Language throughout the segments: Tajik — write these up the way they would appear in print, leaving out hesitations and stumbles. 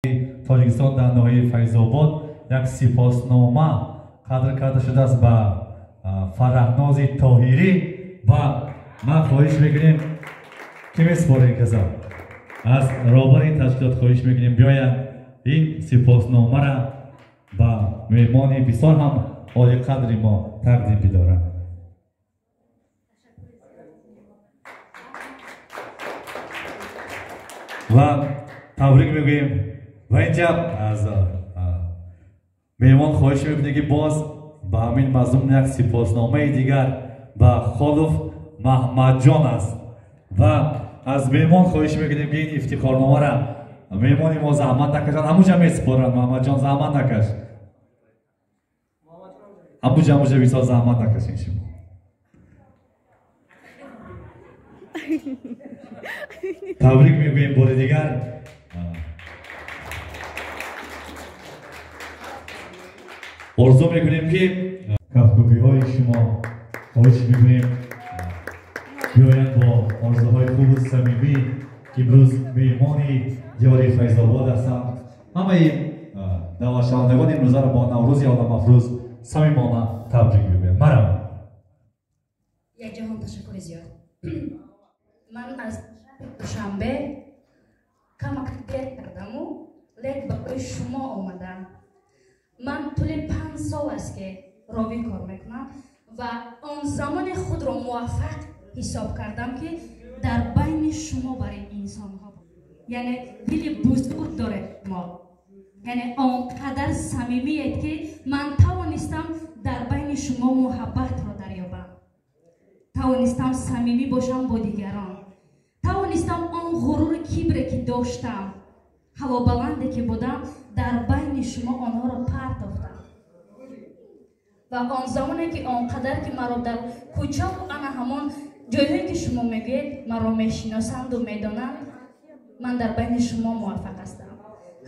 Тоҷикистон дар ноҳияи Файзобод як сипоснома қадр карда шудааст ба Фараҳнози Тоҳирӣ ва ман хоҳиш мекунем ки месупорем каза аз роҳбари ташкилот хоҳиш мекунем биёянд ин сипосномаро ба меҳмони бисёр ҳам олиқадри мо тақдим бидоранд. Ва табрик мегӯем ва инҷа аз меҳмон хоҳиш мекунем ки боз ба ҳамин мазмун як сипосномаи дигар ба Холов Маҳмадҷон аст ва аз меҳмон хоҳиш мекунем ки ин ифтихорномаро меҳмони мо заҳмат накашанд, ҳамуҷа месупоранд. Маҳмадҷон, заҳмат накаш, ҳамуҷа бисёр заҳмат накашед шумо. Табрик мегӯем бори дигар. Орзу мекунем ки кафкӯбиҳои шумо хоҳиш мекунем биёянд бо орзуҳои хубу самимӣ ки имрӯз меҳмони диёри Файзобод ҳастанд. Ҳамаи даъватшавандагони имрӯзаро бо Наврӯзи оламафрӯз самимона табрик мегӯям. Марҳамат. Як ҷаҳон ташаккури зиёд. Ман аз Душанбе камак дер кардаму, лек барои шумо омадам. Ман тӯли 5 сол аст ки ровӣ кор мекунам ва он замоне худро муваффақ ҳисоб кардам ки дар байни шумо бар ин инсонҳо, яъне дили бузург доред мо, яъне он қадар самимият ки ман тавонистам дар байни шумо муҳаббатро дарёбам, тавонистам самимӣ бошам бо дигарон, тавонистам он ғурури кибре ки доштам, ҳавобаланде ки будам, дар байни шумо онҳоро партофтам. Ва он замоне ки он қадар ки маро дар кӯчаву ана ҳамон ҷойҳое ки шумо мегӯед маро мешиносанду медонанд, ман дар байни шумо муваффақ ҳастам.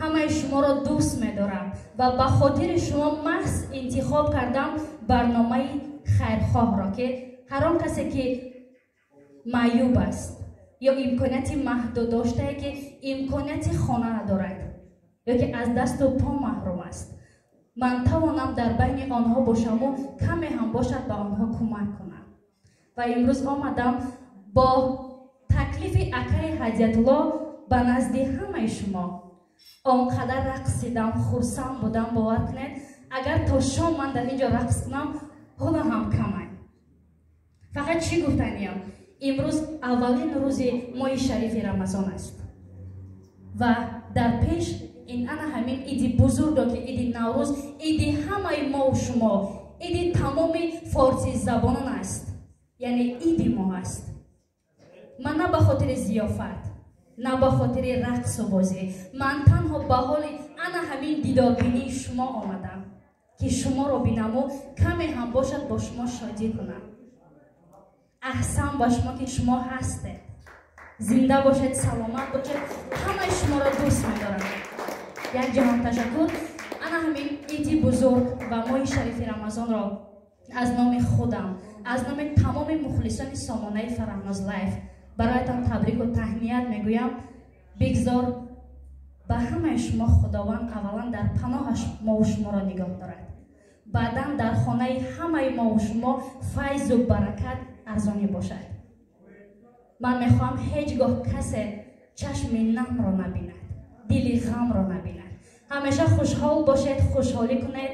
Ҳамаи шуморо дӯст медорам ва ба хотири шумо маҳз интихоб кардам барномаи хайрхоҳро, ки ҳар он касе ки маъюб аст ё имконияти маҳдуд доштае ки имконияти хона надорад ё ки аз дасту по маҳрум аст, ман тавонам дар байни онҳо бошаму каме ҳам бошад ба онҳо кӯмак кунам. Ва имрӯз омадам бо таклифи акаи Ҳадиятулло ба назди ҳамаи шумо. Он қадар рақсидам, хурсанд будам, бовар кунед, агар то шом ман дар ин ҷо рақс кунам, ҳоло ҳам камай. Фақат чӣ гуфтаниям? Имрӯз аввалин рӯзи моҳи шарифи Рамазон аст ва дар пеш ин ана ҳамин иди бузургро ки иди Наврӯз, иди ҳамаи мову шумо, иди тамоми форсизабонон аст, яъне иди мо аст. Ман на ба хотири зиёфат, на ба хотири рақсу бозӣ, ман танҳо ба ҳоли ана ҳамин дидорбинии шумо омадам ки шуморо бинаму каме ҳам бошад бо шумо шодӣ кунам. Аҳсан ба шумо ки шумо ҳастед. Зинда бошед, саломат бошед, ҳамаи шуморо дӯст медорам. Як ҷаҳон ташаккур. Ана ҳамин иди бузург ва моҳи шарифи Рамазонро аз номи худам, аз номи тамоми мухлисони сомонаи Фараҳноз Лайф бароятон табрику таҳният мегӯям. Бигзор ба ҳамаи шумо Худованд аввалан дар паноҳаш мову шуморо нигоҳ дорад, баъдан дар хонаи ҳамаи мову шумо файзу баракат арзонӣ бошад. Ман мехоҳам ҳеҷ гоҳ касе чашми намро набинад, дили ғамро набинад. Ҳамеша хушҳол бошед, хушҳолӣ кунед.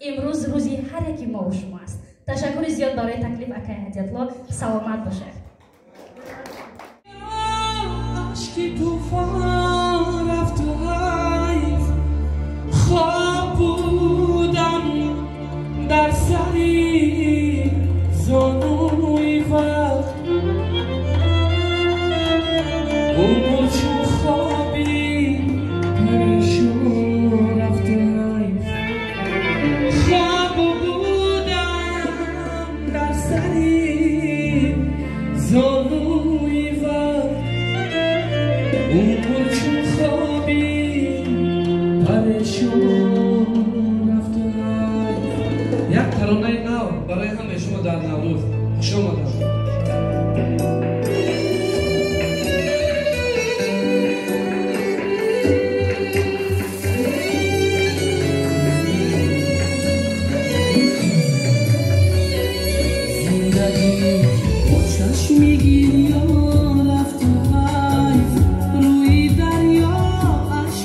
Имрӯз рӯзи ҳар яки мову шумо аст. Ташаккури зиёд барои таклиф акаи Ҳадиятулло. Саломат бошед. Ашки тӯфон рафту ҳайф, хоб будам дар сари зонуи вақт, умр чун хоби парешон рафту ҳайф, хоб будам дар сари зонуи вақт, умр чун хоби парешон рафту ҳайф. Як таронаи нав барои ҳамаи шумо дар Наврӯз. Хуш омадед.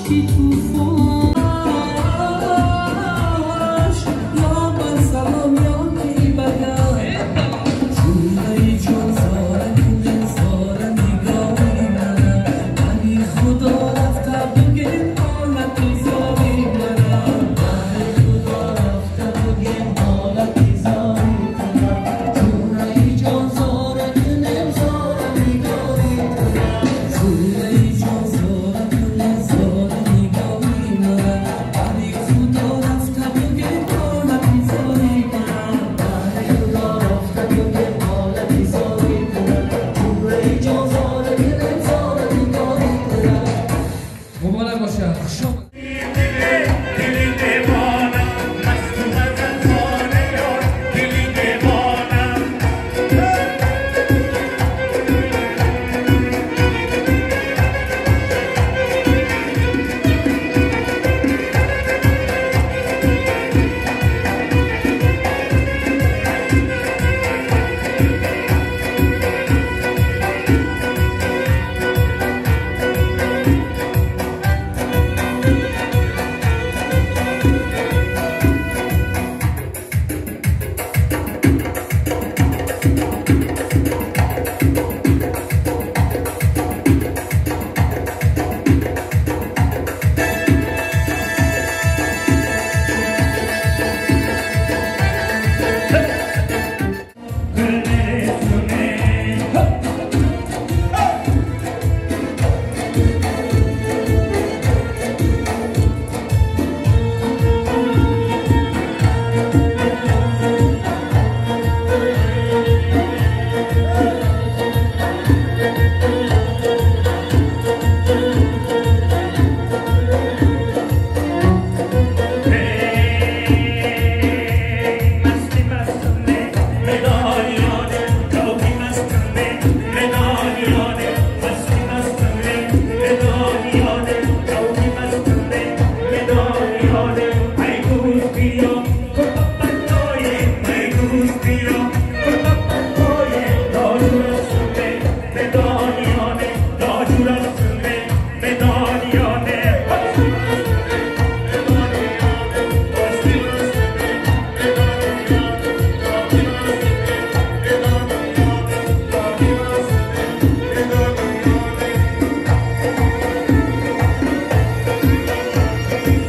Ашки тӯфон ё ба салом ё ки ба ҷумлаи ҷон зора кунем зора нигоҳи мана бари Худо рафта бигем ҳолати зори мана бари Худо рафта бигем ҳолати зори мана ҷумлаи ҷон зора кунем зора нигоҳи мана ҷумлаи ҷон зора кунем зора нигоҳи мана бари Худо рафта бигем ҳолати зори мана бари Худо рафта бигем ҳолати зори мана ҷумлаи ҷон зора кунем зора нигоҳи мана. Муборак бошад, хуш омад.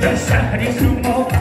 در شهری شما